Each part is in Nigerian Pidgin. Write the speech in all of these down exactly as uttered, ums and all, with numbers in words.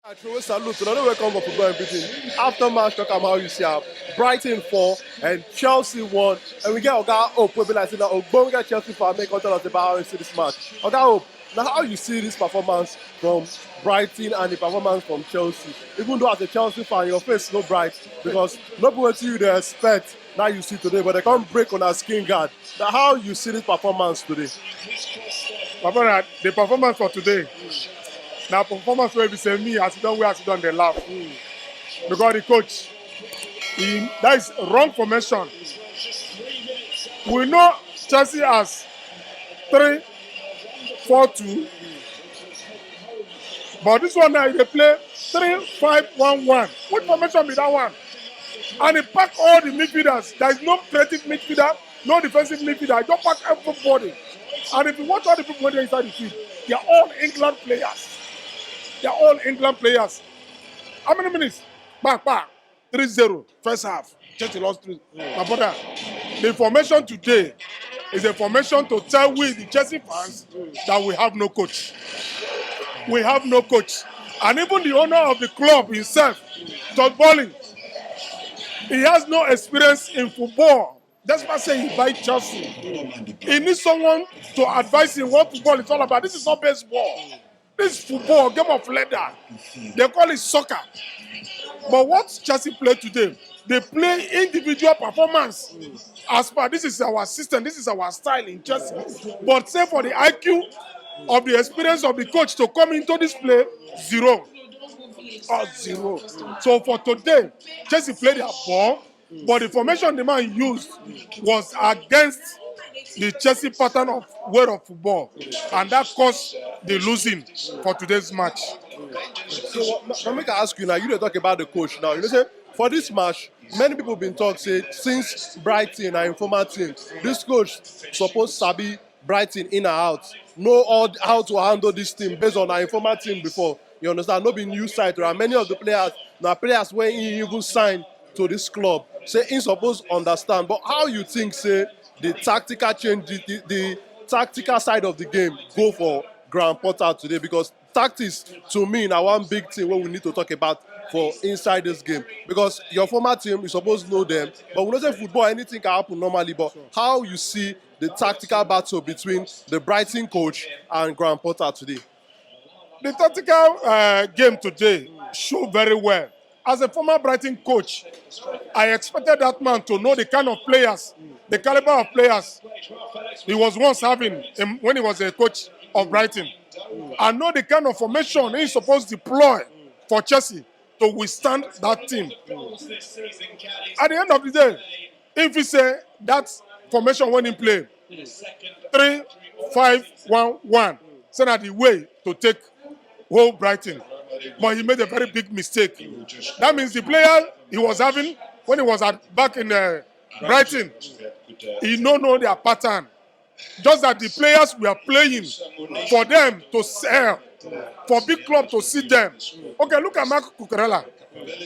I throw a salute to another welcome for football and everything. After match, talk about how you see how Brighton four and Chelsea one. And we get Oga Hope, we be like, say, now, Ogbonga Chelsea fan, make come tell us about how you see this match. Oga Hope, now how you see this performance from Brighton and the performance from Chelsea? Even though as a Chelsea fan, your face no bright because no be wetin you dey expect now you see today, but they can't break on our skin guard. Now how you see this performance today? My brother, the performance for today, now performance where we say me as you don't wear as you don't they laugh. Because the coach, he, that is wrong formation. We know Chelsea has three four two, but this one now they play three five one one. What formation be that one? And he pack all the midfielders. There is no creative midfielder, no defensive midfielder. He just pack everybody. And if you watch all the people wey dey inside the field, they are all England players. They are all England players. How many minutes? Bang, bang. Three zero, first half. Chelsea lost three. My brother, the formation today is a formation to tell we, the Chelsea fans, that we have no coach. We have no coach. And even the owner of the club himself, Todd Boehly, he has no experience in football. That's why I say he buy Chelsea. He needs someone to advise him what football is all about. This is not baseball. This is football, game of leather. They call it soccer. But what Chelsea play today, they play individual performance. As per this is our system, this is our style in Chelsea. But say for the I Q of the experience of the coach to come into this play, zero. Or zero. So for today, Chelsea play their ball, but the formation the man used was against the Chelsea pattern of way of football, and that caused the losing for today's match. So now make I ask you now, you dey talk about the coach now. You know say for this match, many people been talk say since Brighton na im former team, this coach suppose sabi Brighton in and out, know all how to handle this team based on our former team before. You understand? No be new side, right? Many of the players na players wey he even sign to this club. Say he suppose understand, but how you think say the tactical change, the, the, the tactical side of the game go for Graham Potter today? Because tactics to me na one big thing wey we need to talk about for inside this game, because your former team, you suppose know them, but we know say football, anything can happen normally. But how you see the tactical battle between the Brighton coach and Graham Potter today? The tactical uh, game today show very well. As a former Brighton coach, I expected that man to know the kind of players, the caliber of players he was once having, um, when he was a coach of Brighton. I know the kind of formation he's supposed to deploy for Chelsea to withstand that team. At the end of the day, if he say that formation when he play, three five one one, say na the way to take hold Brighton. But he made a very big mistake. That means the player he was having when he was at, back in uh, Brighton, he no know their pattern. Just that the players were playing for them to sell, for big club to see them. Okay, look at Marc Cucurella.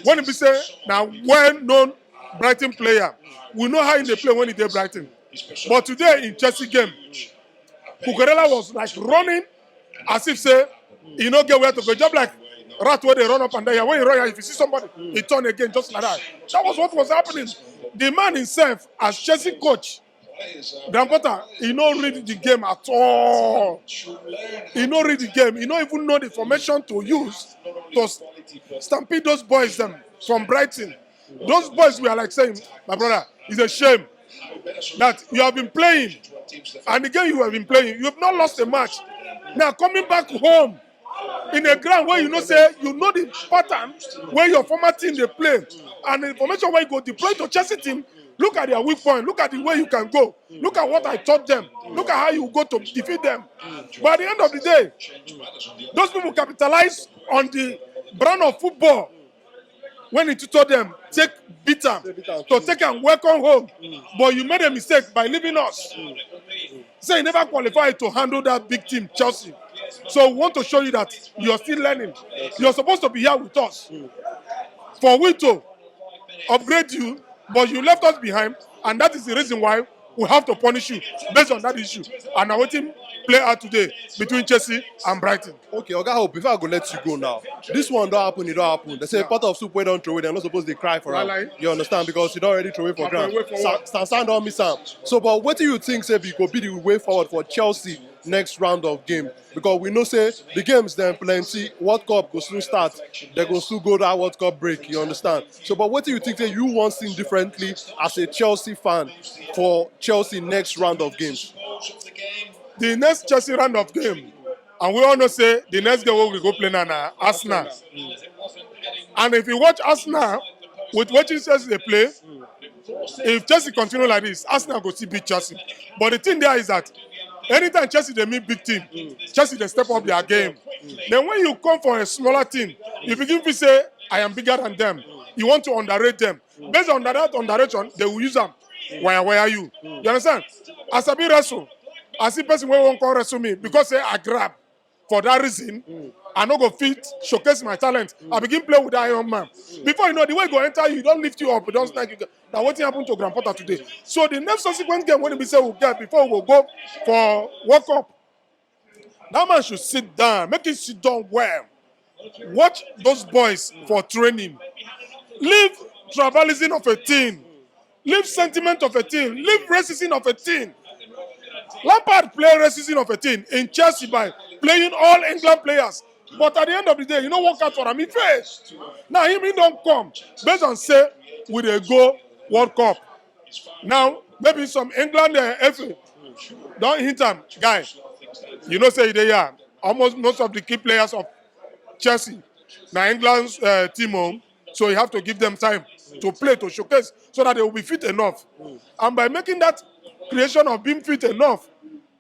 When we say now well-known Brighton player, we know how he dey play when he dey Brighton. But today in Chelsea game, Cucurella was like running as if say he no get where to go. Just like rat wey dey run up and down here. When he run here, if you see somebody, he turn again just like that. That was what was happening. The man himself, as Chelsea coach, Graham Potter, he no read the game at all. He no read the game. He no even know the formation to use to s- stampede those boys them from Brighton. Those boys we are like saying, my brother, it's a shame that you have been playing, and the game you have been playing, you have not lost a match. Now coming back home in a ground where you know say you know the pattern where your former team dey play, and the information where you go deploy to Chelsea team. Look at their weak point. Look at the way you can go. Look at what I taught them. Look at how you go to defeat them. But at the end of the day, those people capitalize on the brand of football when he tutor them, take beat am, to take am welcome home. But you made a mistake by leaving us. Say you never qualify to handle that big team, Chelsea. So we want to show you that you're still learning. You're supposed to be here with us. For we to upgrade you, but you left us behind, and that is the reason why we have to punish you based on that issue. And now waiting play out today between Chelsea and Brighton. Okay, Oga Hope, before I go let you go now, this one don't happen, it don't happen. They say pot of soup wey don throw away, dem no suppose dey cry for am. Walai. You understand? Because you don already throw away for ground. Throw away for Sa- what? Stand, stand don miss am. So, but wetin you think say be go be the way forward for Chelsea next round of game? Because we know say the games dem plenty, World Cup go soon start, they go soon go that World Cup break, you understand? So, but wetin you think say you want see differently as a Chelsea fan for Chelsea next round of games? The next Chelsea round of game, and we all know say the next game wey we go play na na Arsenal. And if you watch Arsenal with wetin Chelsea dey play, if Chelsea continue like this, Arsenal go still beat Chelsea. But the thing there is that anytime Chelsea dey meet big team, Chelsea dey step up their game. Then when you come for a smaller team, you begin to say, "I am bigger than them." You want to underrate them. Based on that underration, they will use am. Wire wire you. You understand? As I be wrestle, I see person wey wan come wrestle me because say I grab. For that reason, I no go fit showcase my talent. I begin play with that young man. Before you know, the way e go enter you, e don lift you up, e don snag you. Na wetin happen to Graham Potter today. So the next subsequent game wey be say we get before we go go for World Cup, that man should sit down, make him sit down well. Watch those boys for training. Leave tribalism of a thing. Leave sentiment of a thing. Leave racism of a thing. Lampard play racism of a thing in Chelsea by playing all England players. But at the end of the day, you know what work out for am. He failed. Now him he don come based on say we dey go World Cup. Now maybe some England uh, F A don hint am, guy. You know say you dey here. Almost most of the key players of Chelsea na England uh, team o. So you have to give them time to play, to showcase, so that they will be fit enough. And by making that creation of being fit enough,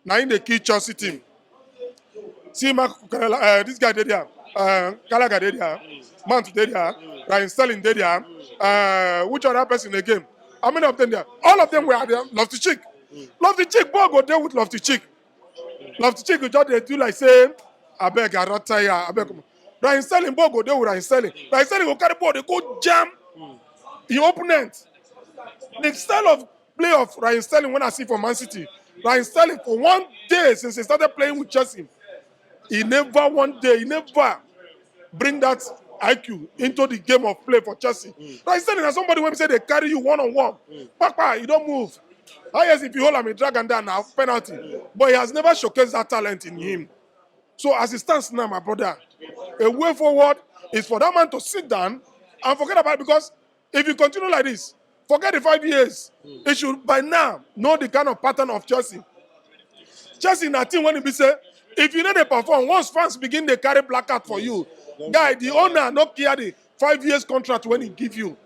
na im dey kill Chelsea team. See Marc Cucurella, uh, this guy dey there, uh, Gallagher dey there, Mount dey there, Raheem Sterling dey there, uh, which other person again? How many of them there? All of them were there. Loftus-Cheek. Loftus-Cheek, ball go dey with Loftus-Cheek. Loftus-Cheek go just dey do like say, "Abeg, I don tire, abeg." Raheem Sterling, ball go dey with Raheem Sterling. Raheem Sterling go carry ball, dey go jam him opponent. The style of play of Raheem Sterling when I see for Man City, Raheem Sterling for one day since he started playing with Chelsea, he never one day, he never bring that I Q into the game of play for Chelsea. Raheem Sterling na somebody wey be say dey carry you one on one. Kpakpa, you don move. Highest if you hold am, you drag am down na penalty. But he has never showcased that talent in him. So as it stands now, my brother, a way forward is for that man to sit down and forget about it, because if you continue like this, forget the five years. He should by now know the kind of pattern of Chelsea. Chelsea na team wey e be say if you no dey perform, once fans begin dey carry placard for you, guy, the owner no care the five years contract wey he give you.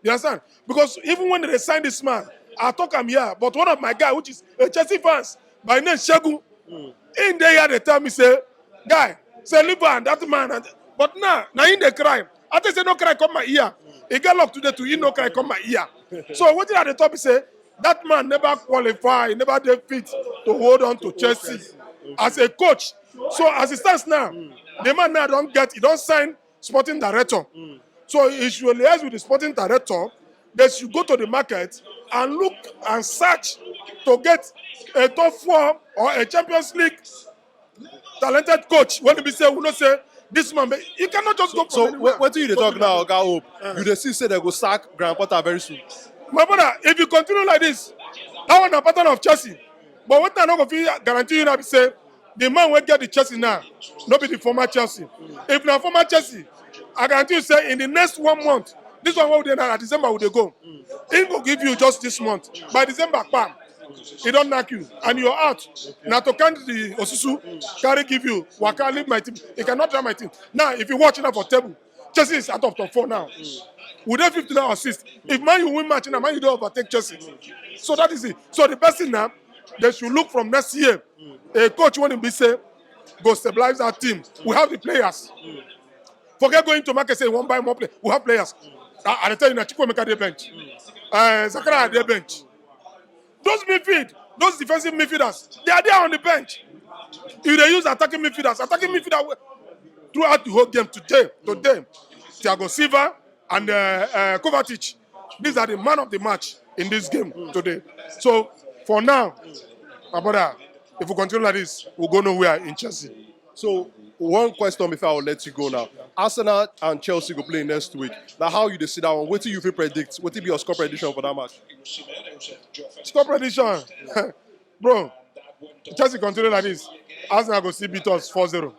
You understand? Because even when they sign this man, I talk am here, but one of my guy, which is a Chelsea fans by name Segun, he dey here dey tell me say, "Guy, say leave am, that man." And, but now, na him dey cry. I tell say no cry come my ear. He get luck today too, he no cry come my ear. So wetin I dey talk be say that man never qualify, he never dey fit to hold on to Chelsea as a coach. So as it stands now, the man now don get, he don sign sporting director. So he should liaise with the sporting director. They should go to the market and look and search to get a top four or a Champions League talented coach. When we say, we no say this man, but he cannot just go for So any wh- man. Wetin you dey talk now, Oga Hope? You dey see say they go sack Graham Potter very soon. My brother, if you continue like this, that one na pattern of Chelsea. But wetin I no go fit guarantee you now be say the man wey get the Chelsea now no be the former Chelsea. If na former Chelsea, I guarantee you say in the next one month, this one wey we dey now, na December we dey go. He go give you just this month. By December, kpam, he don knack you and you are out. Na to count the osusu, carry give you, waka leave my team. He cannot drive my team. Now, if you watch now for table, Chelsea is out of top four now. We dey fifth now or sixth. If Man U win match now, Man U don overtake Chelsea. So that is it. So the best thing now, they should look from next year. A coach wey e be say go stabilize our team. We have the players. Forget going to market say we wan buy more players. We have players. I, I dey tell you now, Chukwuemeka dey bench. Uh, Zakaria dey bench. Those midfield, those defensive midfielders, they are there on the bench. If they use attacking midfielders, attacking midfielder wey- throughout the whole game today, today, Thiago Silva and uh, uh, Kovacic, these are the man of the match in this game today. So for now, my brother, If we continue like this, we'll go nowhere in Chelsea. So, one question before I will let you go now. Arsenal and Chelsea go play next week. Now, how you dey see that one? What do you feel predict? What will be your score prediction for that match? Score prediction, bro. Chelsea continue like this, Arsenal go still beat us four zero.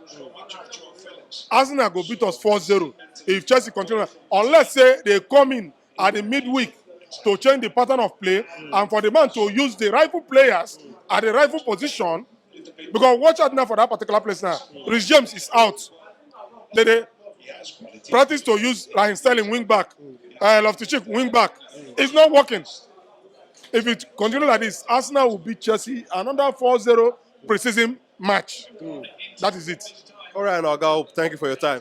Arsenal go beat us four zero if Chelsea continue, unless say they come in at the midweek to change the pattern of play and for the man to use the rightful players at the rightful position. Because watch out now for that particular place now. Reece James is out. They dey practice to use Raheem Sterling wing back, uh, Loftus-Cheek wing back. It's not working. If it continue like this, Arsenal will beat Chelsea another four zero preseason match. That is it. All right, now, Oga Hope, thank you for your time.